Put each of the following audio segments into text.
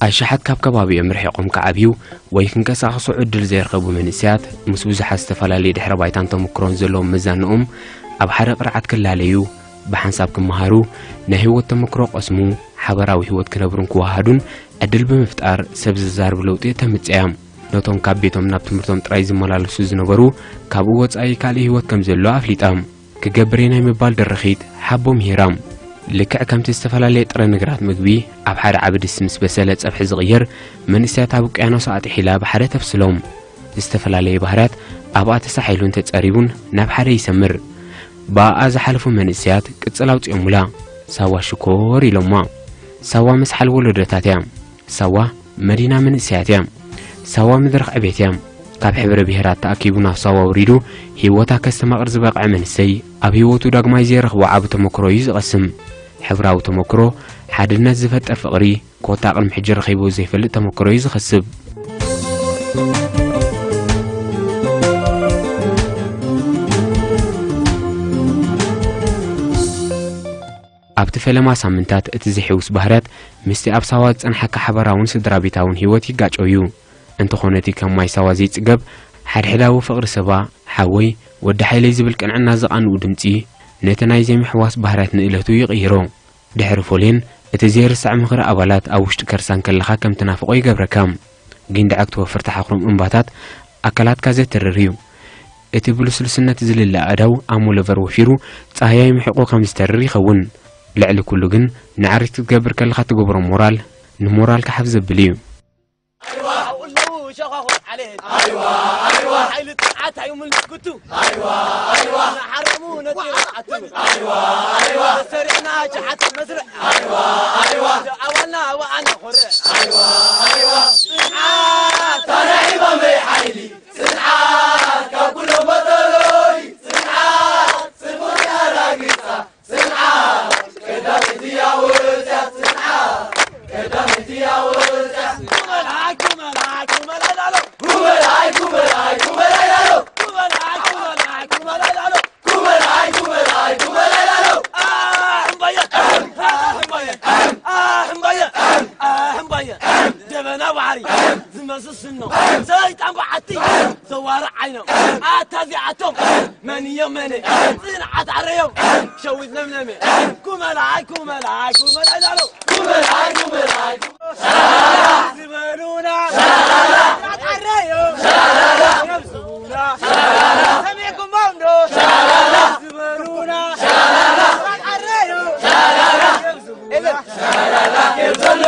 ኣሽሓት ካብ ከባቢኦም ርሒቖም ክዓብዩ ወይ ክንቀሳቐሱ ዕድል ዘይረኸቡ መንእሰያት፣ ምስ ብዙሓት ዝተፈላለየ ድሕረ ባይታን ተመክሮን ዘለዎም መዛንኦም፣ ኣብ ሓደ ቅርዓት ክላለዩ፣ ብሓንሳብ ክመሃሩ፣ ናይ ህይወት ተመክሮ ክቐስሙ፣ ሓበራዊ ህይወት ክነብሩን ክወሃሃዱን ዕድል ብምፍጣር፣ ሰብ ዘዛርብ ለውጢ ተምጽእ እያ። ነቶም ካብ ቤቶም ናብ ትምህርቶም ጥራይ ዝመላለሱ ዝነበሩ፣ ካብኡ ወጻኢ ካልእ ህይወት ከም ዘሎ ኣፍሊጣ። ክገብር እየ ናይ ምባል ድርኺት ሓቦ ምሂራ። ልክዕ ከምቲ ዝተፈላለየ ጥረ ነገራት ምግቢ ኣብ ሓደ ዓቢ ድስቲ ምስ በሰለ ጸብሒ ዝቕየር፣ መንእሰያት ኣብ ውቅያኖስ ኣጥሒላ ብሓደ ተብስሎም። ዝተፈላለየ ባህርያት ኣብኣ ተሳሒሉን ተጸሪቡን ናብ ሓደ ይሰምር። ብኣኣ ዝሓለፉ መንእሰያት ቅጽል ኣውጺኦሙላ። ሳዋ ሽኮር ኢሎማ። ሳዋ መስሓል ወለዶታት እያ። ሳዋ መዲና መንእሰያት እያ። ሳዋ መድረኽ ዕቤት እያ። ካብ ሕብረ ብሄራት ተኣኪቡ ናብ ሳዋ ውሪዱ ህይወታ ከስተማቕር ዝበቕዐ መንእሰይ፣ ኣብ ህይወቱ ዳግማይ ዘይረኽቦ ዓቢ ተመክሮ እዩ ዝቐስም። ሕብራዊ ተመክሮ፣ ሓድነት ዝፈጥር ፍቕሪ፣ ኮታ ቅድሚ ሕጂ ረኺቡ ዘይፈልጥ ተመክሮ እዩ ዝኸስብ። ኣብቲ ፈለማ ሳምንታት፣ እቲ ዘይሕውስ ባህርያት ምስቲ ኣብ ሳዋ ዝጸንሓካ ሓባራውን ስድራ ቤታውን ህይወት ይጋጨው እዩ። እንተኾነ፣ እቲ ከም ማይ ሳዋ ዘይጽገብ ሓድሕዳዊ ፍቕሪ ሰባ፣ ሓወይ፣ ወዲ ሓይለይ ዝብል ቅንዕና ዘቓንኡ ድምጺ፣ ነቲ ናይ ዘይምሕዋስ ባህርያት ንእለቱ ይቕይሮ። ድሕሪ ፎልየን፣ እቲ ዘይርሳዕ ምኽሪ ኣባላት ኣብ ውሽጢ ከርሳ እንከለኻ ከም ትናፍቖ ይገብረካ። ጊንዳዕ ክትወፍር ተሓኹርም እምባታት ኣካላትካ ዘትርር እዩ። እቲ ብልስሉስነት ዝልለ ኣእዳው ኣሞለቨር ወፊሩ ጻህያይ ምሒቑ ከም ዝተርር ይኸውን። ልዕሊ ኩሉ ግን፣ ንዓሪት ክትገብር ከለኻ ትገብሮ ሞራል፣ ንሞራልካ ሓፍ ዘብል እዩ። ደበና ባሕሪ ዝመስል ስኖ፣ ሰይጣን በዓቲ ዘዋርዕ ዓይኖም፣ ኣታ እዚኣቶም መን እዮም መነ? ጽንዓት ዓረዮም ሸዊት ለምለመ። ኩመላይ ኩመላይ ኩመላይ ላሎ፣ ኩመላይ ኩመላይ ኩመላይ ዝበሉና፣ ጽንዓት ዓረዮም የብዝቡና። ሰሚዕኩሞም ዶ ዝበሉና፣ ጽንዓት ዓረዮም የብዝቡና።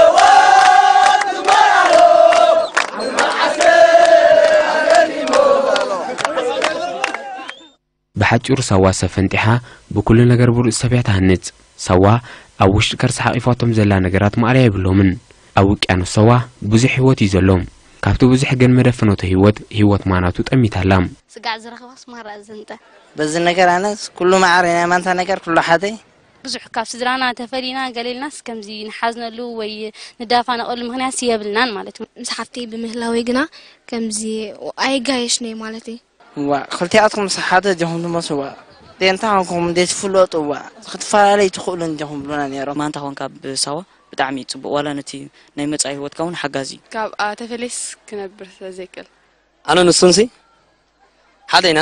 ብሓጺሩ፣ ሳዋ ሰብ ፈንጢሓ ብኩሉ ነገር ብሉጽ ሰብ እያ ትሃንጽ። ሳዋ ኣብ ውሽጢ ከርሳ ሓቒፋቶም ዘላ ነገራት ማእለያ የብሎምን። ኣብ ውቅያኖስ ሳዋ ብዙሕ ህይወት እዩ ዘሎ። ካብቲ ብዙሕ ግን መደፈኖቶ ህይወት፣ ህይወት ማናቱ ጠሚታ ኣላ። ስጋዕ ዝረኽባስ ማራ ዘንጠ። በዚ ነገር ኣነስ ኩሉ ማዕረ ናይ ማንታ ነገር ኩሉ ሓተይ። ብዙሕ ካብ ስድራና ተፈሊና ገሌልናስ ከምዚ ንሓዝነሉ ወይ ንዳፋነቐሉ ምኽንያት የብልናን ማለት እዩ። ምስ ሓፍተይ ብምህላወይ ግና ከምዚ ኣይጋየሽነይ ማለት እዩ። ዋ፣ ክልቲኣትኩም ምስ ሓደ ዲኹም ትመስሉ? ዋ፣ ደንታ ኮንኩም ዘይትፍለጡ? ዋ፣ ክትፈላለዩ ትኽእሉ እንዲኹም ብሉና ነይሮም። ማንታ ኮንካ ብሳዋ ብጣዕሚ እዩ ጽቡቕ፣ ዋላ ነቲ ናይ መጻኢ ህይወትካ እውን ሓጋዚ እዩ። ካብኣ ተፈለየስ ክነብር ስለ ዘይክእል። ኣነ ንሱንሲ ሓደ ኢና።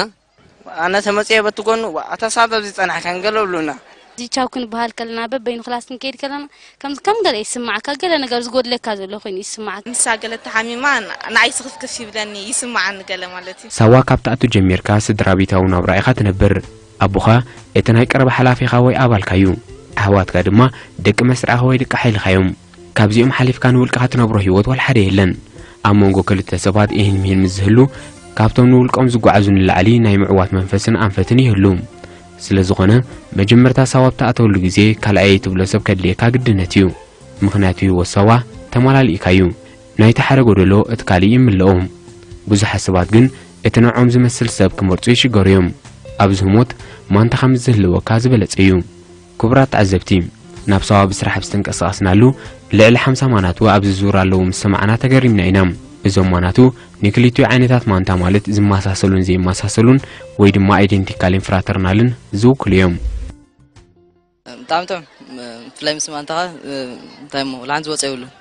ኣነ ተመጽየ በቲ ጎኑ፣ ዋ፣ ኣታ ሳብ ኣብዚ ጸናሕካን ገለ ብሉና። እዚ ቻው ክንበሃል ከለና፣ በበይኑ ክላስ ክንከይድ ከለና፣ ከም፣ ከም ገለ ይስማዓካ፣ ገለ ነገር ዝጎድለካ ዘሎ ኮይኑ ይስማዓካ። ንሳ ገለ ተሓሚማ፣ ን-፣ ንዓይ ስኽፍክፍ ይብለኒ፣ ይስማዓኒ ገለ ማለት እዩ። ሳዋ ካብ ትኣቱ ጀሚርካ ስድራ ቤታዊ ናብራ ኢኻ ትነብር። ኣቦኻ እቲ ናይ ቀረባ ሓላፊኻ ወይ ኣባልካ እዩ። ኣሕዋትካ ድማ ደቂ መስርዕኻ ወይ ደቂ ሓይልኻ እዮም። ካብዚኦም ሓሊፍካ ንውልቅኻ ትነብሮ ህይወት ዋላ ሓደ የለን። ኣብ መንጎ ክልተ ሰባት ኢሂን ምሂን ምስ ዝህሉ፣ ካብቶም ንውልቆም ዝጓዓዙ ንላዕሊ ናይ ምዕዋት መንፈስን ኣንፈትን ይህሉ። ስለ ዝኾነ፣ መጀመርታ ሳዋ ኣብ ትኣተወሉ ግዜ፣ ካልኣየይ ትብሎ ሰብ ከድልየካ ግድነት እዩ። ምኽንያቱ ህይወት ሳዋ ተማላሊእካ እዩ። ናይቲ ሓደ ጎደሎ እቲ ካልእ ይምልኦ። ብዙሓት ሰባት ግን እቲ ንዕኦም ዝመስል ሰብ ክመርጹ ይሽገሩ እዮም። ኣብዚ ህሞት ማንታ ከም ዝህልወካ ዝበለጸ እዩ። ክቡራት ተዓዘብቲ፣ ናብ ሳዋ ብስራሕ ኣብ ዝተንቀሳቐስናሉ፣ ልዕሊ ሓምሳ ማናቱ ኣብዚ ዙር ኣለዉ ምስ ሰማዕና ተገሪምና ኢና። እዞም ማናቱ ንክልቲኡ ዓይነታት ማንታ ማለት ዝመሳሰሉን ዘይመሳሰሉን ወይ ድማ ኣይደንቲካልን ፍራተርናልን ዝውክሉ እዮም። ብጣዕሚ ጥዑም፣ ብፍላይ ምስ ማንታኻ፣ እንታይ እሞ፣ ላዕን ዝወፀ የብሉን።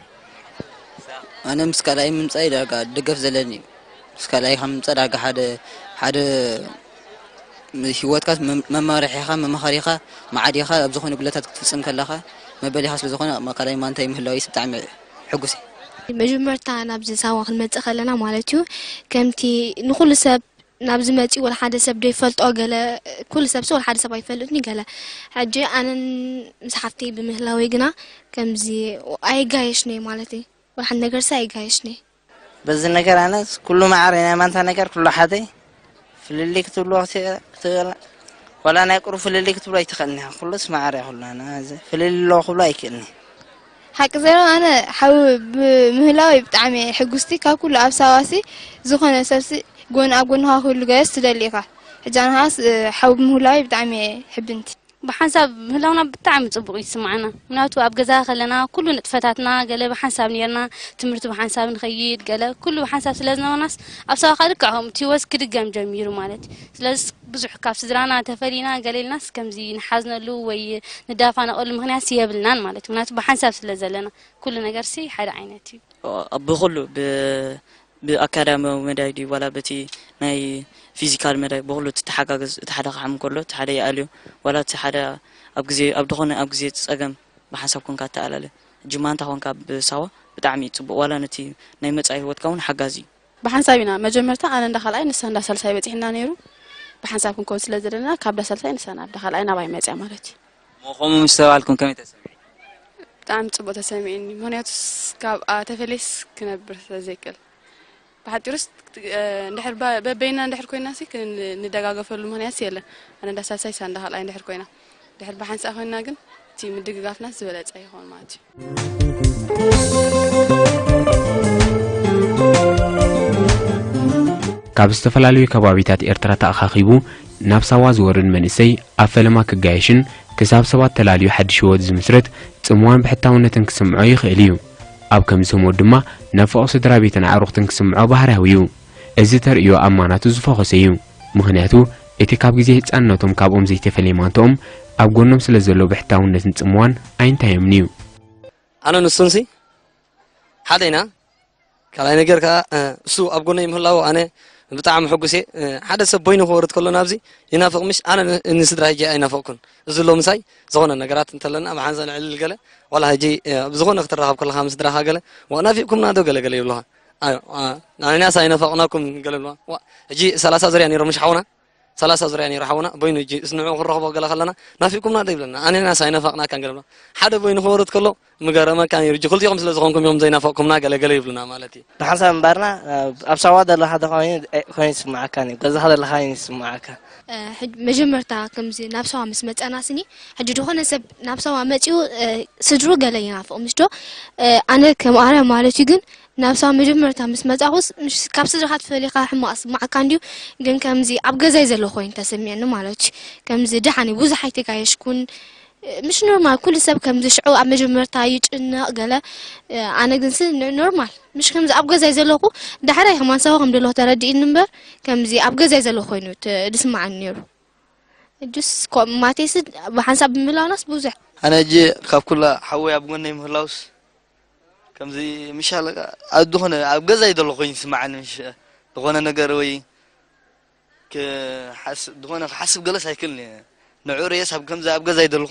ኣነ ምስ ካልኣይ ምምጻእ ዳርጋ ደገፍ ዘለኒ እዩ። ምስ ካልኣይ ካብ ምምጻእ ዳርጋ ሓደ ሓደ ህይወትካ መም- መማርሒኻ መማኸሪኻ መዓዲኻ ኣብ ዝኾነ ጉለታት ክትፍጽም ከለኻ መበሊኻ ስለ ዝኾነ ኣብ ካልኣይ ማንታይ ምህላው ብጣዕሚ ሕጉስ እየ። መጀመርታ ናብዚ ሳዋ ክንመጽእ ከለና ማለት እዩ ከምቲ ንኹሉ ሰብ ናብዚ መጺኡ ወላ ሓደ ሰብ ዶ ይፈልጦ ገለ ኩሉ ሰብ ወላ ሓደ ሰብ ኣይፈልጥኒ ገለ ሕጂ ኣነን ምስ ሓፍተይ ብምህላወይ ግና ከምዚ ኣይጋየሽነይ ማለት እዩ። ወላ ሓደ ነገር ሳ ኣይጋየሽነይ። በዚ ነገር ኣነስ ኩሉ መዓረ ናይ ማንታ ነገር ኩሉ ሓደ ፍልልይ ክትብሎ ክትብል ዋላ ናይ ቁሩብ ፍልልይ ክትብሎ ኣይትኽእልን ኢኻ። ኩሉስ መዓረ ኩሉ ኣነ እዚ ፍልልይ ኣለዎ ክብሎ ኣይክእልን እየ። ሓቂ ዘረባ ኣነ ሓዊ ብምህላወይ ብጣዕሚ እየ ሕጉስቲ ካብ ኩሉ ኣብ ሳዋሲ ዝኾነ ሰብሲ ጎን ኣብ ጎንኻ ክህሉ ገስ ትደሊ ኢኻ። ሕጂ ኣነ ከዓስ ሓዊ ብምህላወይ ብጣዕሚ እየ ሕብንቲ። ብሓንሳብ ምህላውና ብጣዕሚ ጽቡቕ እዩ ዝስምዓና። ምኽንያቱ ኣብ ገዛ ከለና ኩሉ ንጥፈታትና ገለ ብሓንሳብ ኔርና፣ ትምህርቲ ብሓንሳብ ንኸይድ፣ ገለ ኩሉ ብሓንሳብ ስለ ዝነበርናስ ኣብ ሳዋ ከኣ ልክዕ ከምኡ እቲ ህይወት ክድገም ጀሚሩ ማለት እዩ። ስለዚ ብዙሕ ካብ ስድራና ተፈሊና ገለ ኢልናስ ከምዚ ንሓዝነሉ ወይ ንዳፋነቐሉ ምኽንያትሲ የብልናን ማለት እዩ። ምኽንያቱ ብሓንሳብ ስለ ዘለና ኩሉ ነገርሲ ሓደ ዓይነት እዩ። ብኹሉ ብ- ብኣካዳሚያዊ መዳይ ድዩ ዋላ በቲ ናይ ፊዚካል መዳይ ብኹሉ ትተሓጋገዝ እቲ ሓደ ክሓም ከሎ እቲ ሓደ ይኣልዮ ዋላ እቲ ሓደ ኣብ ግዜ ኣብ ድኾነ ኣብ ግዜ ጸገም ብሓንሳብ ኮንካ ትኣላለ ጅማንታ ኮንካ ብሳዋ ብጣዕሚ እዩ ጽቡቕ ዋላ ነቲ ናይ መጻኢ ህይወትካ እውን ሓጋዚ እዩ። ብሓንሳብ ኢና መጀመርታ ኣነ እንዳ ካልኣይ ንሳ እንዳ ሳልሳይ በጺሕና ነይሩ። ብሓንሳብ ክንከውን ስለ ዘለና ካብ እንዳ ሳልሳይ ንሳ ናብ እንዳ ካልኣይ ናባይ መጽያ ማለት እዩ። እሞ ከምኡ ምስ ተባልኩም ከመይ ተሰሚዑ? ብጣዕሚ ጽቡቕ ተሰሚዑኒ። ምኽንያቱስ ካብኣ ተፈልየስ ክነብር ስለ ዘይክእል። ብሓጺሩስ እንድሕር በበይና እንድሕር ኮይና ሲ ንደጋገፈሉ ምኽንያት የለን። ኣነ እንዳ ሳልሳይ ሳ እንዳ ካልኣይ እንድሕር ኮይና ድሕር ብሓንሳእ ኮይና ግን እቲ ምድግጋፍና ዝበለጸ ይኸውን ማለት እዩ። ካብ ዝተፈላለዩ ከባቢታት ኤርትራ ተኣኻኺቡ ናብ ሳዋ ዝወርድ መንእሰይ ኣብ ፈለማ ክጋየሽን ክሳብ ሰባት ተላልዩ ሓድሽ ህይወት ዝምስርት ጽምዋን ብሕታውነትን ክስምዖ ይኽእል እዩ። ኣብ ከምዚ ህሞት ድማ ናፋቕ ስድራ ቤትን ኣዕሩኽትን ክስምዖ ባህርያዊ እዩ። እዚ ተርእዮ ኣብ ማናቱ ዝፈኾሰ እዩ። ምኽንያቱ እቲ ካብ ግዜ ህጻንነቶም ካብኦም ዘይተፈልየ ማንትኦም ኣብ ጎኖም ስለ ዘሎ ብሕታውነትን ጽምዋን ኣይንታዮምን እዩ። ኣነ ንሱንሲ ሓደ ኢና። ካልኣይ ነገር ከኣ እሱ ኣብ ጎነይ ምህላዉ ኣነ ብጣዕሚ ሕጉስ እየ። ሓደ ሰብ በይኑ ክወርድ ከሎ ናብዚ ይናፍቕ ምሽ ኣነ ንስድራ ሂጂ ኣይናፈቕኩን። እዚ ኣሎ ምሳይ ዝኾነ ነገራት እንተለና ብሓንሳእ ንዕልል ገለ ዋላ ሂጂ ብዝኾነ ክትራኸብ ከለኻ ምስ ስድራኻ ገለ ዋእ ናፊቕኩምና ዶ ገለ ገለ ይብሉኻ። ኣዮ ንሕናስ ኣይነፈቕናኩም ገለ ይብሉኻ። ዋእ ሂጂ ሰላሳ ዙርያ ነይሩ ምሽ ሓውና ሰላሳ ዙርያ ነይሩ ሓውና በይኑ ጂ እስ ንዕኡ ክንረኽቦ ገለ ከለና ናፊቅኩምና ዶ ይብለና ኣንሕናስ ኣይነፋቅናካን ገለ ይብለና ሓደ በይኑ ክወርድ ከሎ ምገረመካ ነይሩ ጂ ክልቲኹም ስለ ዝኾንኩም እዮም ዘይናፈቅኩምና ገለ ገለ ይብሉና ማለት እዩ። ብሓንሳብ ምንባርና ኣብ ሳዋ ዘለኻ ዶ ኮይኑ ኮይኑ ይስምዓካ ነይሩ ገዛኻ ዘለኻ ኮይኑ ይስምዓካ። ሕጂ መጀመርታ ከምዚ ናብ ሳዋ ምስ መጻና ስኒ ሕጂ ዝኾነ ሰብ ናብ ሳዋ መጺኡ ስድርኡ ገለ ይናፍቕ ምሽ ዶ ኣነ ከም ኣርያ ማለት እዩ ግን ናብ ሳዋ መጀመርታ ምስ መጻኹስ ምሽ ካብ ስድራኻ ተፈሊኻ ሕማቕ ዝስምዓካ እንድዩ ግን ከምዚ ኣብ ገዛይ ዘለኹ ኮይኑ ተሰሚዕኒ ማለት እዩ ከምዚ ደሓን እዩ ብዙሕ ኣይተጋየሽኩን ምሽ ኖርማል ኩሉ ሰብ ከምዚ ሽዑ ኣብ መጀመርታ ይጭነቕ ገለ ኣነ ግንሲ ኖርማል ምሽ ከምዚ ኣብ ገዛይ ዘለኹ ዳሕራይ ከማን ሳዋ ከም ዘለኹ ተረዲእኒ እምበር ከምዚ ኣብ ገዛይ ዘለኹ ኮይኑ ዝስምዓኒ ነይሩ እጁስ ማቴስ ብሓንሳብ ብምህላውናስ ብዙሕ ኣነ ሕጂ ካብ ኩላ ሓወይ ኣብ ጎነይ ምህላውስ ከምዚ ምሽ ኣለካ ኣብ ዝኾነ ኣብ ገዛይ ዘሎ ኮይኑ ይስምዓኒ ምሽ ዝኾነ ነገር ወይ ክሓስብ ዝኾነ ክሓስብ ገለስ ኣይክእልን እየ ንዑ ርእየስ ኣብ ከምዚ ኣብ ገዛይ ዘለኹ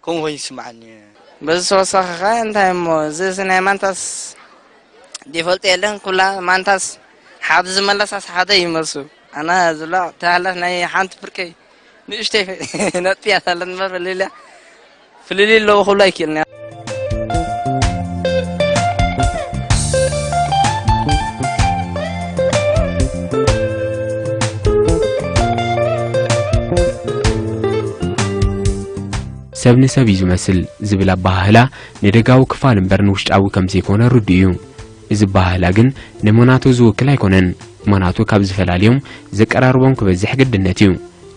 ከምኡ ኮይኑ ይስምዓኒ እዩ። በዚ ተወሳኺ ኸ እንታይ እሞ እዚስ ናይ ማንታስ ዲፈልጦ የለን ኩላ ማንታስ ሓንቲ ዝመለሳስ ሓደ እዩ መልሱ ኣነ ዝብላ ተሃለፍ ናይ ሓንቲ ፍርቀይ ንእሽተይ ነጥያ ሳለት እምበር ፍልልያ ፍልልይ ኣለዎ ክብሎ ኣይክእልን እየ። ሰብ ንሰብ እዩ ዝመስል ዝብል ኣበሃህላ ንደጋዊ ክፋል እምበር ንውሽጣዊ ከም ዘይኮነ ርዱእ እዩ። እዚ ኣበሃህላ ግን ንመናቱ ዝውክል ኣይኮነን። መናቱ ካብ ዝፈላልዮም ዘቀራርቦም ክበዝሕ ግድነት እዩ።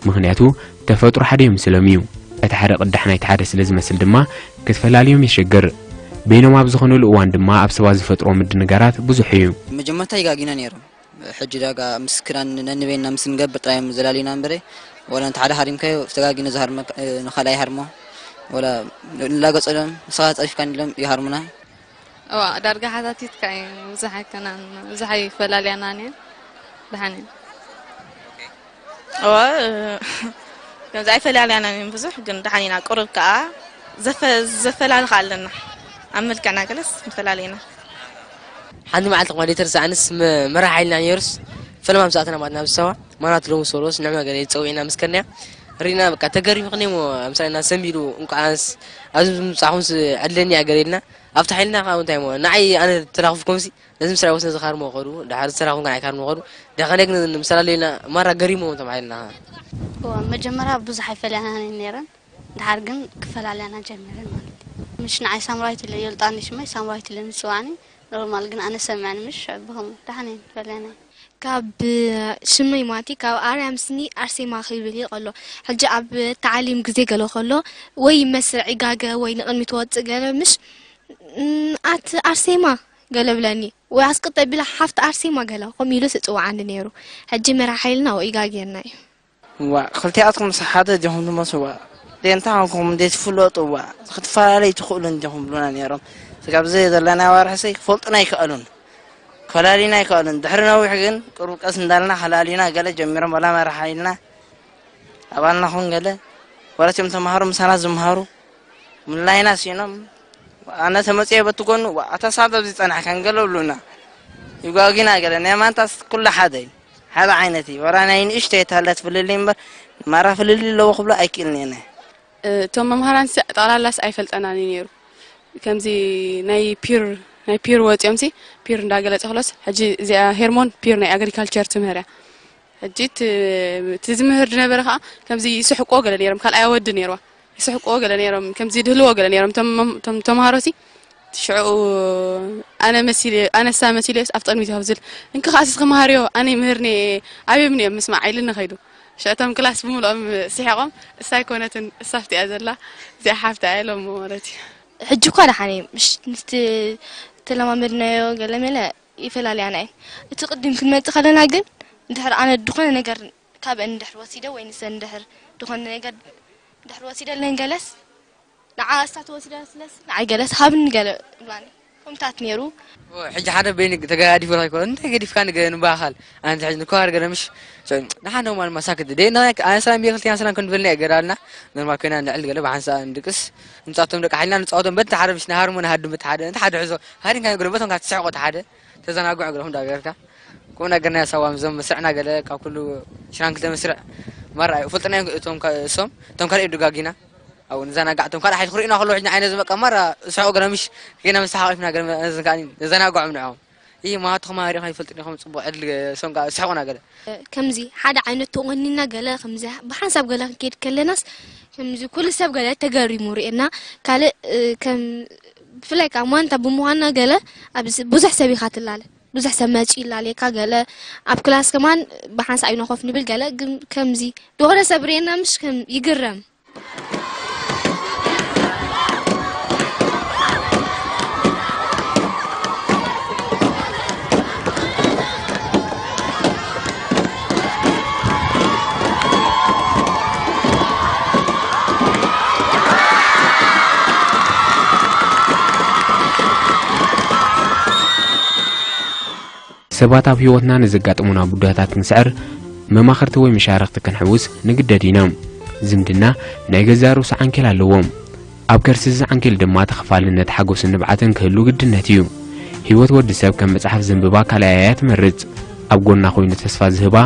ምኽንያቱ ተፈጥሮ ሓደ ይምስሎም እዩ። እቲ ሓደ ቅዳሕ ናይቲ ሓደ ስለ ዝመስል ድማ ክትፈላልዮም የሸግር። በይኖም ኣብ ዝኾኑሉ እዋን ድማ ኣብ ሰባት ዝፈጥርዎ ምድንጋራት ብዙሕ እዩ። መጀመርታ ይጋጊና ነይሮም። ሕጂ ዳጋ ምስ ክዳን ነንበይንና ምስ ንገብር ጥራይ እዮም ዘላልዩና እምበረ ዋላ ነቲ ሓደ ሃሪምካዮ ተጋጊኑ ዝሃርመካ ንኻልኣይ ይሃርሞ ዋላ ንላገጸሎም ንስኻ ጸሪፍካኒ ኢሎም ይሃርሙና። እዋ ዳርጋ ሓታቲትካ እዩ። ብዙሕ ኣይከናን፣ ብዙሕ ኣይፈላልያናን እየን። ደሓን እየን። እዋ ከምዚ ኣይፈላልያናን እየን ብዙሕ፣ ግን ደሓን ኢና። ቁሩብ ከኣ ዘፈ-፣ ዘፈላልኻ ኣለና። ኣብ መልክዕና ገለስ ንፈላለ ኢና። ሓንቲ መዓልቲ ክማ ዘይትርሳዕንስ መ-፣ መራሕ ሓይልና ነይሩስ፣ ፈለማ ምሳእትና ማለት ናብ ዝሰዋ ማናት ሎሚ ሶሎስ ንዕመ ገለ ይጸውዒና ምስ ከድናዮ ርኢና በቃ ተገሪምክኒ እሞ ምሳና ሰንቢዱ እንቋዓንስ ኣብዚ ምምጻኹምስ ዕድለኛ እያ ገለ ኢልና ኣብቲ ሓይልና ካብ እንታይ እሞ ንዓይ ኣነ ተላኽፍኩምሲ ነዚ ምስራይ ወስነ ዝኻርሞ ከዱ ድሓር ዝተራኹም ከናይ ካርሞ ከዱ ዳኸነ ግን ምሳላለዩና ማራ ገሪሞም እቶም ሓይልና እዋ መጀመርያ ብዙሕ ኣይፈለያናን ነይረን። ድሓር ግን ክፈላለያና ጀሚረን ማለት እዩ። ምሽ ንዓይ ሳምራዊት ኢለ የልጣኒ ሽመይ ሳምራዊት ኢለ ንጽዋዕኒ ኖርማል ግን ኣነ ሰምዐኒ ምሽ ብኸም ደሓን እየን ፈለያናይ። ካብ ሽመይ ማቲ ካብ ኣርያም ስኒ ኣርሴማ ክብል ይቀሎ። ሕጂ ኣብ ተዓሊም ግዜ ገለ ከሎ ወይ ይመስል ዒጋገ ወይ ንቕድሚት ወጽእ ገለ ምሽ ኣት ኣርሴማ ገለ ብለኒ ወይ ኣስቅጠ ቢላ ሓፍቲ ኣርሴማ ገለ ከም ኢሉ ስጽዋዓኒ ነይሩ። ሕጂ መራሓ ኢልና ወይ ኢጋጌና እዩ። ዋ ክልቲኣትኩም ምስ ሓደ ዲኹም ትመስልዋ። ደንታ ኮንኩም እንዴት ትፍለጡ ዋ ክትፈላለዩ ትኽእሉ እንዲኹም ብሉና ነይሮም። ስጋብ ዘይ ዘለና ዋርሕሰይ ክፈልጡና ኣይከኣሉን። ከላሊና ኣይከኣሉን። ድሕሪ ነዊሕ ግን ቅሩብ ቀስ እንዳልና ከላሊና ገለ ጀሚሮም ወላ መራሓ ኢልና ኣባልና ኹን ገለ ወላትዮም ተምሃሩ ምሳና ዝምሃሩ ምላይና ሲኖም ኣነ ተመፅየ በቲ ጎኑ ዋ ኣታ ሳብ ኣብዚ ፀናሕካ ንገለ ብሉና ይጓጊና ገለ ናይ ማንታስ ኩሉ ሓደ እዩ ሓደ ዓይነት እዩ ወራ ናይ ንእሽተይ እታ ኣላ ትፍልልይ እምበር ማራ ፍልልይ ኣለዎ ክብሎ ኣይክእልን እየ ኣነ። እቶም መምሃራንሲ ጠቕላላስ ኣይፈልጠናን እዩ ነይሩ። ከምዚ ናይ ፒር ናይ ፒር ወፂኦምሲ ፒር እንዳገለፀ ክሎስ ሕጂ እዚኣ ሄርሞን ፒር ናይ ኣግሪካልቸር ትምህር እያ። ሕጂ እቲ ዝምህር ዝነበረ ከዓ ከምዚ ይስሕቆ ገለ ነይሮም ካልኣይ ወዲ ነይርዋ ይስሕቆ ገለ ነይሮም ከምዚ ድህልዎ ገለ ነይሮም እቶም ተምሃሮሲ ሽዑ ኣነ መሲል ኣነሳ መሲል ኣፍ ጠርሚት ይኸብዝል እንክ ከዓ ስስ ክመሃርዮ ኣነ ምህርኒ ኣብየምኒ እዮም ምስማዕ ኢልኒ ከይዱ ሽዕቶም ክላስ ብምልኦም ስሒቆም እሳ ኣይኮነትን እሳ ፍትያ ዘላ እዚኣ ሓፍታ ኢሎም ማለት እዩ ሕጂ እኳ ደሓን እዩ ምሽ ምስቲ ተለማመድናዮ ገለ መለ ይፈላልያና እየን። እቲ ቅድም ክንመጽእ ከለና ግን እንድሕር ኣነ ዝኾነ ነገር ካብአን እንድሕር ወሲደ ወይ ንሰን እንድሕር ዝኾነ ነገር እንድሕር ወሲደለን ገለስ ንዓ እሳ ተወሲዳ ስለስ ንዓይ ገለስ ሃብኒ ገለ ይብላኒ። ከምታት ነይሩ። ሕጂ ሓደ በይኒ ተገዳዲፉ ራይኮ እንታይ ገዲፍካ ንገ ንባኻል ኣንተ ሕጂ ንኳር ገለ ምሽ ንሓደ ማን ማሳክት ደይ ናይ ኣነ ሰላም የክልቲና ሰላም ክንብልና ይገዳልና ነርማ ኮይና ንዕል ገለ ብሓንሳ ንድቅስ ንጻቶም ደቂ ሓይልና ንጻወቶም በቲ ሓደ ምሽ ንሃርሞ ንሃድም በቲ ሓደ እንተ ሓደ ሕዞ ሃዲንካ ንግረ በቶም ካብ ትስሕቆ ሓደ ተዘናግዑ ገለኹም ዳገርካ ቁም ነገር ናይ ሳዋ ምዞም መስርዕና ገለ ካብ ኩሉ ሽራን ክልተ መስርዕ ማራ ይፈልጥና እዮም እቶም እሶም እቶም ካልእ ድጋጊና ኣብኡ ንዘናጋዕ እቶም ካልእ ሓይሊ ክርእዩና ከለዉ ሕጂ ንዓይነ ዝመቀ ማራ ዝስሕቁ ገለ ምሽ ጌና ምሳሓቂፍና ገለ ነዘናግዖም ንዕኦም ይህ ማሃቶ ከማሃሪ ካ ይፈልጡ ዲኹም ጽቡቅ ዕድል እሶም ጋር ዝስሕቁና ገለ ከምዚ ሓደ ዓይነት ተቆኒና ገለ ከምዚ ብሓንሳብ ገለ ክንከይድ ከለናስ ከምዚ ኩሉ ሰብ ገለ ተገሪሙ ርእና ካልእ ከም ብፍላይ ከዓ ሟንታ ብምዃንና ገለ ኣብዚ ብዙሕ ሰብ ኢኻ ትላለ ብዙሕ ሰብ መፂኡ ይላለየካ ገለ ኣብ ክላስ ከማን ብሓንሳእ ኢና ኮፍ ንብል ገለ ግን ከምዚ ዝኾነ ሰብ ርእየና ምሽ ከም ይግረም ሰባት ኣብ ህይወትና ንዘጋጥሙና ቡዳታት ክንስዕር፣ መማኽርቲ ወይ መሻርኽቲ ክንሕውስ ንግደድ ኢና። ዝምድና ናይ ገዛእ ርእሱ ዓንኬል ኣለዎ። ኣብ ከርሲ እዚ ዓንኬል ድማ ተኸፋልነት ሓጎስን ንብዓትን ክህሉ ግድነት እዩ። ህይወት ወዲ ሰብ ከም መጽሓፍ ዘንብባ ካልኣያ እያ ትመርጽ። ኣብ ጎና ኮይኑ ተስፋ ዝህባ፣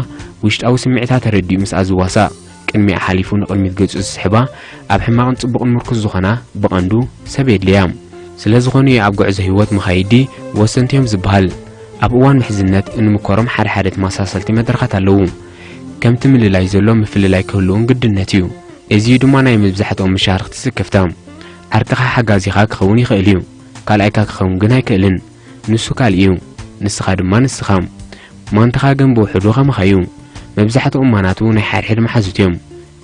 ውሽጣዊ ስምዒታ ተረዲኡ ምስኣ ዝዋሳእ። ቅድሚኣ ሓሊፉ ንቕድሚት ገጹ ዝስሕባ ኣብ ሕማቕን ጽቡቕን ምርኩስ ዝኾና ብቐንዱ ሰብ የድልያ። ስለ ዝኾኑ እዩ ኣብ ጉዕዞ ህይወት መኻይዲ ወሰንቲ እዮም ዝበሃል። ኣብ እዋን ምሕዝነት እንምኮሮም ሓደ ሓደ ተመሳሰልቲ መድረኻት ኣለዉ። ከምቲ ምልላይ ዘሎ ምፍልላይ ክህልውን ግድነት እዩ። እዚ እዩ ድማ ናይ መብዛሕትኦም መሻርኽቲ ስክፍታ። ዓርክኻ ሓጋዚኻ ክኸውን ይኽእል እዩ፣ ካልኣይካ ክኸውን ግን ኣይክእልን። ንሱ ካልእ እዩ፣ ንስኻ ድማ ንስኻ። ማንትኻ ግን ብውሕዱ ከማኻ እዩ። መብዛሕትኦም ማናቱ ናይ ሓድሕድ መሓዙት እዮም።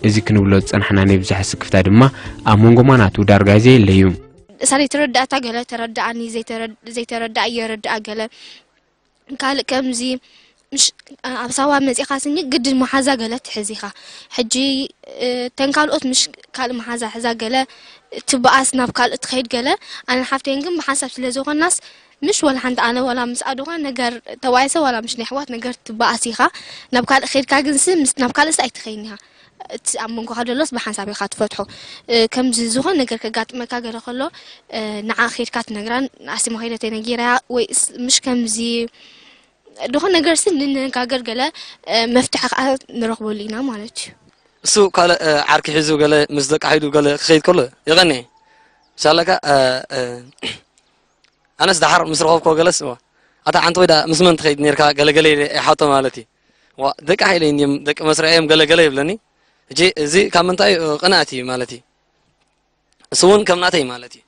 እዚ ክንብሎ ዝጸናሕና ናይ ብዙሓት ስክፍታ ድማ ኣብ መንጎ ማናቱ ዳርጋ ዘየለ እዩ። እሳ ዘይተረድኣታ ገለ ተረድኣኒ፣ ዘይተረድኣ የረድኣ ገለ ካልእ ከምዚ ምሽ ኣብ ሳዋ መጺኻ ስኒ ግድን መሓዛ ገለ ትሕዝ ኢኻ። ሕጂ እተን ካልኦት ምሽ ካልእ መሓዛ ሕዛ ገለ ትበኣስ ናብ ካልእ ትኸይድ ገለ፣ ኣነን ሓፍተይን ግን ብሓንሳብ ስለ ዝኾናስ፣ ምሽ ወላ ሓንቲ ኣነ ወላ ምስኣ ድኾነ ነገር ተባኢሰ ወላ ምሽ ናይ ኣሕዋት ነገር ትበኣስ ኢኻ። ናብ ካልእ ኸይድካ ግንሲ ምስ ናብ ካልእስ ኣይትኸይን ኢኻ። እቲ ኣብ መንጎኻ ደሎስ ብሓንሳብ ኢኻ ትፈትሖ። ከምዚ ዝኾነ ነገር ከጋጥመካ ገለ ከሎ፣ ንዓ ኸይድካ ትነግራን ኣስማ ኸይደ ተነጊራ ወይ ምሽ ከምዚ ዝኾነ ነገር ሲ ንነጋገር ገለ መፍትሒ ከዓ ንረኽበሉ ኢና ማለት እዩ። እሱ ካልእ ዓርኪ ሒዙ ገለ ምስ ደቂ ሓይሉ ገለ ክኸይድ ከሎ ይቐኒ ይሻለካ። ኣነስ ደሓር ምስ ረኸብኮ ገለስ እዋ ኣታ ሓንቲ ወይ ዳ ምስ መን ትኸይድ ነርካ ገለገለ ኢለ ይሓቶ ማለት እዩ። ዋ ደቂ ሓይለ እዮም ደቂ መስርዕ እዮም ገለገለ ይብለኒ። እጂ እዚ ካብ ምንታይ ቅንኣት እዩ ማለት እዩ። እሱ እውን ከም ናተይ ማለት እዩ።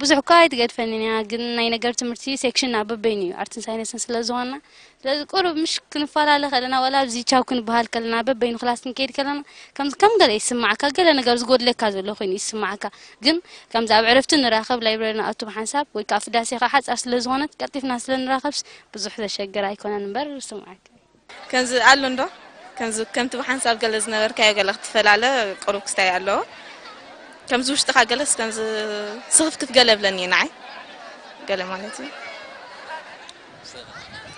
ብዙሕ እኳ ኣይትገድፈንን እያ፣ ግን ናይ ነገር ትምህርቲ ሴክሽን ኣብ በበይኑ እዩ፣ ኣርትን ሳይነስን ስለ ዝኾንና። ስለዚ ቁሩብ ምሽ ክንፈላለ ከለና፣ ዋላ ኣብዚ ቻው ክንበሃል ከለና፣ በበይኑ ክላስ ክንከይድ ከለና፣ ከምዚ ከም ገለ ይስማዓካ፣ ገለ ነገር ዝጎድለካ ዘሎ ኮይኑ ይስማዓካ። ግን ከምዚ ኣብ ዕረፍቲ ንራኸብ፣ ላይብረሪ ንኣቱ ብሓንሳብ ወይ ከዓ ፍዳሴ ከዓ ሓፃር ስለ ዝኾነት ቀልጢፍና ስለ ንራኸብስ ብዙሕ ዘሸግር ኣይኮነን እምበር ይስማዓካ። ከምዚ ኣሎ እንዶ ከምዚ ከምቲ ብሓንሳብ ገለ ዝነበርካዮ ገለ ክትፈላለ ቁሩብ ክስታይ ኣለዎ። ከምዚ ውሽጥኻ ገለስ ከምዚ ስኽፍክፍ ገለ ብለኒ እዩ ንዓይ ገለ ማለት እዩ።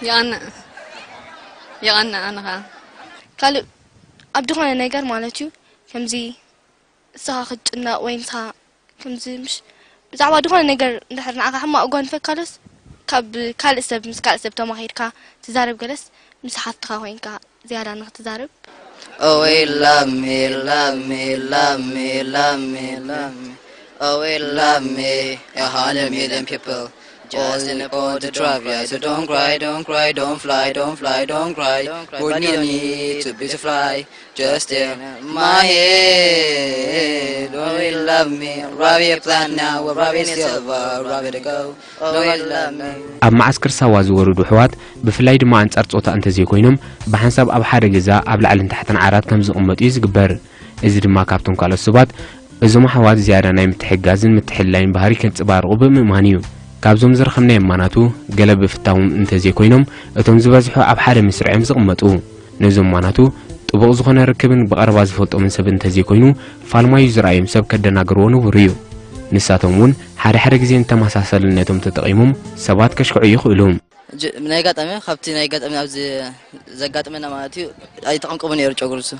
የቐንእ የቐንእ ኣነ ኸዓ ካልእ ኣብ ዝኾነ ነገር ማለት እዩ ከምዚ ንስኻ ክትጭነቕ ወይ ንስኻ ከምዚ ምሽ ብዛዕባ ዝኾነ ነገር እንድሕር ንዓኻ ሕማቕ ጎንፈካሎስ ካብ ካልእ ሰብ ምስ ካልእ ሰብ ተማሂርካ ትዛረብ ገለስ ምስ ሓፍትኻ ኮይንካ ዝያዳ ንኽትዛረብ Oh, he love me, love me, love me, love me, love me. Oh, he love me, a hundred million people. Just in the boat to drive, yeah. So don't cry, don't cry, don't fly, don't fly, don't cry. But you need to be to fly. Just in my head, oh, he love me. Robbie a plan now, Robbie silver, Robbie to go. Oh, he love me. ኣብ መዓስከር ሳዋ ዝወረዱ ኣሕዋት ብፍላይ ድማ ኣንጻር ጾታ እንተዘይኮይኖም ብሓንሳብ ኣብ ሓደ ገዛ ኣብ ላዕልን ታሕትን ዓራት ከም ዝቕመጡ እዩ ዝግበር። እዚ ድማ ካብቶም ካልኦት ሰባት እዞም ኣሕዋት ዝያዳ ናይ ምትሕግጋዝን ምትሕልላይን ባህሪ ከንጸባርቑ ብምእማን እዩ። ካብዞም ዝረኸብናዮም ማናቱ ገለ ብፍታዎም እንተዘይኮይኖም እቶም ዝበዝሑ ኣብ ሓደ መስርዕ እዮም ዝቕመጡ። ነዞም ማናቱ ጥቡቕ ዝኾነ ርክብን ብቐረባ ዝፈልጦምን ሰብ እንተዘይኮይኑ ፋልማዩ ዝረኣዮም ሰብ ከደናግርዎ ንቡር እዩ። ንሳቶም እውን ሓደ ሓደ ግዜ ንተመሳሳልነቶም ተጠቒሞም ሰባት ከሽክዑ ይኽእሉ። ሕጂ ናይ ኣጋጣሚ ካብቲ ናይ ኣጋጣሚ ኣብዚ ዘጋጥመና ማለት እዩ ኣይተቐምቀሙ ነይሩ ጨጉሩ እሱ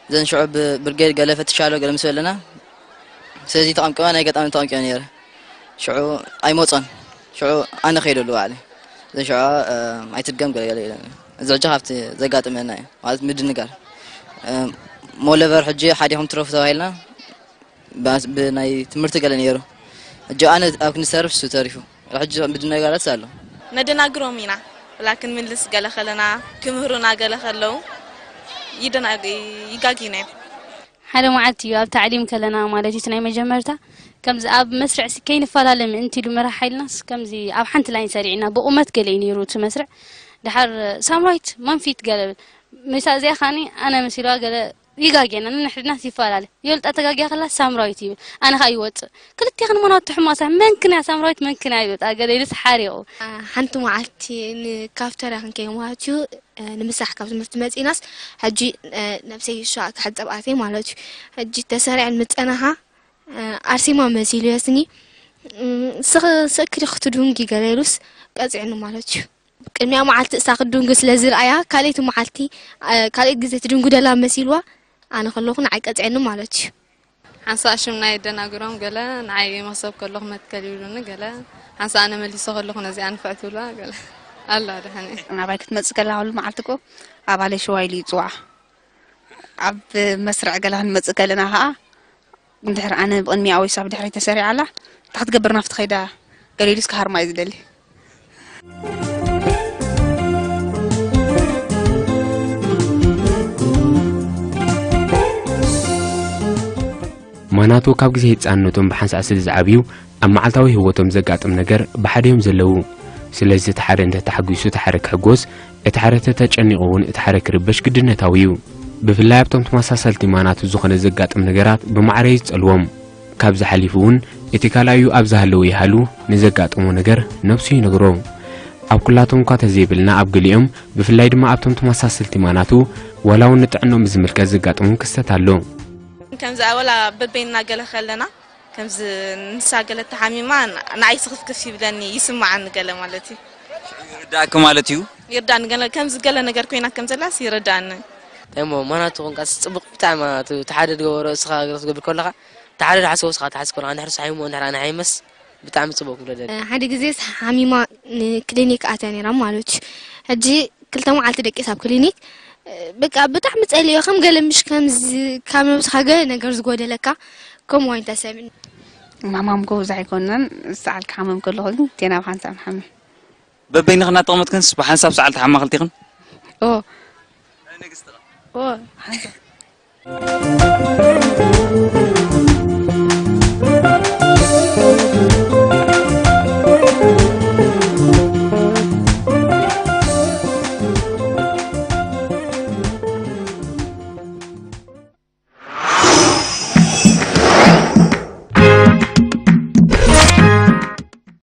እዘን ሽዑ ብብርጌድ ገለ ፈትሻ ኣሎ ገለ ምስ በለና ስለዚ ተቐምቀማ ናይ ኣጋጣሚ ተቐምቀመ ነይረ ሽዑ ኣይመፆን ሽዑ ኣነ ከይደሉ ባዕለ እዘን ሽዑ ኣይትድገም ገለ ገለ ኢለን እዚ ሕጂ ካብቲ ዘጋጥመና እዩ ማለት ምድንጋር ሞለቨር ሕጂ ሓዲኹም ትረፉ ተባሂልና ብናይ ትምህርቲ ገለ ነይሩ ሕጂ ኣነ ኣብ ክንዲ ሰርፍ እሱ ተሪፉ ሕጂ ምድንጋራት ኣሎ። ነደናግሮም ኢና ወላ ክንምልስ ገለ ከለና ክምህሩና ገለ ከለዉ ይጋግዩና እዮም። ሓደ መዓልቲ እዩ ኣብ ታዕሊም ከለና ማለት እዩ እቲ ናይ መጀመርታ ከምዚ ኣብ መስርዕ ሲ ከይንፈላለ ምእንቲ ኢሉ መራሕ ሓይልናስ ከምዚ ኣብ ሓንቲ ላይን ሰሪዕና ብቑመት ገለ እዩ ነይሩ እቲ መስርዕ ድሓር ሳምራዊት መንፊት ገለ ብል ምሳ እዚኣ ካኒ ኣነ መሲልዋ ገለ ይጋግየና ነንሕድናስ ይፈላለ ይበልጣ ተጋግያ ከላ ሳምራዊት ይብል ኣነ ከኣ ይወፅእ ክልቴኽን መናቱ ሕማሳ መን ክን እያ ሳምራዊት መን ክን እያ ይበልጣ ገለ ኢሉስ ሓሪቑ ሓንቲ መዓልቲ ንካፍተርያ ክንከይ ማለት እዩ ንምሳሕ ካብ ትምህርቲ መፂናስ ሕጂ ነብሰይ ሸዋ ክሕፀብ ኣትየ ማለት እዩ ሕጂ ተሰሪዐን ምፀናሓ ኣርሴማ መሲሉ የስኒ ስኺ ክትድንጊ ገለ ኢሉስ ቀፂዕኒ ማለት እዩ ቅድሚያ መዓልቲ እሳ ክትድንጉ ስለ ዝረኣያ ካልኣይቲ መዓልቲ ካልኣይቲ ግዜ ትድንጉ ደላ መሲልዋ ኣነ ከለኹ ንዓይ ቀፅዐኒ ማለት እዩ። ሓንሳእ ሽም ናይ የደናግሮም ገለ ንዓይ መኽሰብ ከለኹ መትከል ይብሉኒ ገለ ሓንሳእ ኣነ መሊሰ ከለኹ ነዚኣ ንፍዕ ትብልዋ ገለ ኣሎ ድሓን እዩ። ናባይ ክትመጽእ ከላ ኩሉ መዓልቲ እኮ ኣባለይ ሽዋ ኢሉ ይጽውዓ። ኣብ መስርዕ ገለ ክንመጽእ ከለና ከኣ እንድሕር ኣነ ብቕድሚኣ ወይስ ኣብ ድሕረይ ተሰሪዓ ኣላ እንታይ ክትገብር ናብቲ ከይዳ ገለ ኢሉስ ክሃርማ እዩ ዝደሊ። ማናቱ ካብ ግዜ ህጻንነቶም ብሓንሳእ ስለ ዝዓብዩ ኣብ መዓልታዊ ህይወቶም ዘጋጥም ነገር ብሓደ እዮም ዘለዉ። ስለዚ እቲ ሓደ እንተተሓጒሱ እቲ ሓደ ክሕጎስ፣ እቲ ሓደ ተተጨኒቑ እውን እቲ ሓደ ክርበሽ ግድነታዊ እዩ። ብፍላይ ኣብቶም ተመሳሰልቲ ማናቱ ዝኾነ ዘጋጥም ነገራት ብማዕረ እዩ ዝጸልዎም። ካብዚ ሓሊፉ እውን እቲ ካልኣዩ ኣብ ዝሃለዉ ይሃሉ ንዘጋጥሞ ነገር ነብሱ ይነግሮ። ኣብ ኩላቶም እኳ ተዘይብልና ኣብ ገሊኦም ብፍላይ ድማ ኣብቶም ተመሳሰልቲ ማናቱ ዋላ እውን ንጥዕኖም ብዝምልከት ዘጋጥሞም ክስተት ኣሎ። ከምዚ ኣወላ በበይና ገለ ከለና ከምዚ ንሳ ገለ ተሓሚማ ንዓይ ስኽፍክፍ ይብለኒ ይስምዓኒ ገለ ማለት እዩ። ይርዳእኪ ማለት እዩ። ይርዳእኒ ገለ ከምዚ ገለ ነገር ኮይና ከም ዘላስ ይርዳእኒ። እሞ ማናቱ ቁንቃስ ጽቡቕ ብጣዕሚ ማናቱ ተሓደ ድገበሮ እስኻ ገለ ትገብር ከለኻ ተሓደ ድሓስቦ እስኻ ትሓስብ ከለኻ እንድሕር ሳሒሞ እንድሕር ኣነ ሓይመስ ብጣዕሚ ጽቡቕ ክብሎ ደሊ። ሓደ ግዜ ሓሚማ ንክሊኒክ ኣትያ ነይራ ማለት እዩ። ሕጂ ክልተ መዓልቲ ደቂስ ኣብ ክሊኒክ በቃ ብጣዕሚ ጸሊኦ ከም ገለ ምሽ ከም ካብ ነብስኻ ገለ ነገር ዝጎደለካ ከምኡ ዓይነት ተሰሚዕኒ። ማማም ጎበዝ ኣይኮነን። ሰዓል ክሓመም ከለኹ ግን ቴና ብሓንሳብ ንሓመም። በበይንኽን እናተቐመጥክንስ ብሓንሳብ ሰዓል ትሓማ ክልቲኽን? ኦ